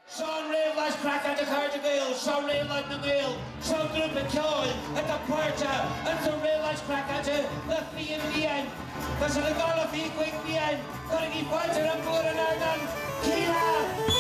Seo an Réabhlóid Craiceáilte a chairde Gael, seo Réabhlóid na nGael, seo grúpa ceoil atá páirteach ins an Réabhlóid Chraiceáilte le 20 bliain. Tá siad ag dul le 25 bliain, cuirigí fáilte roimh an ardán, Kíla!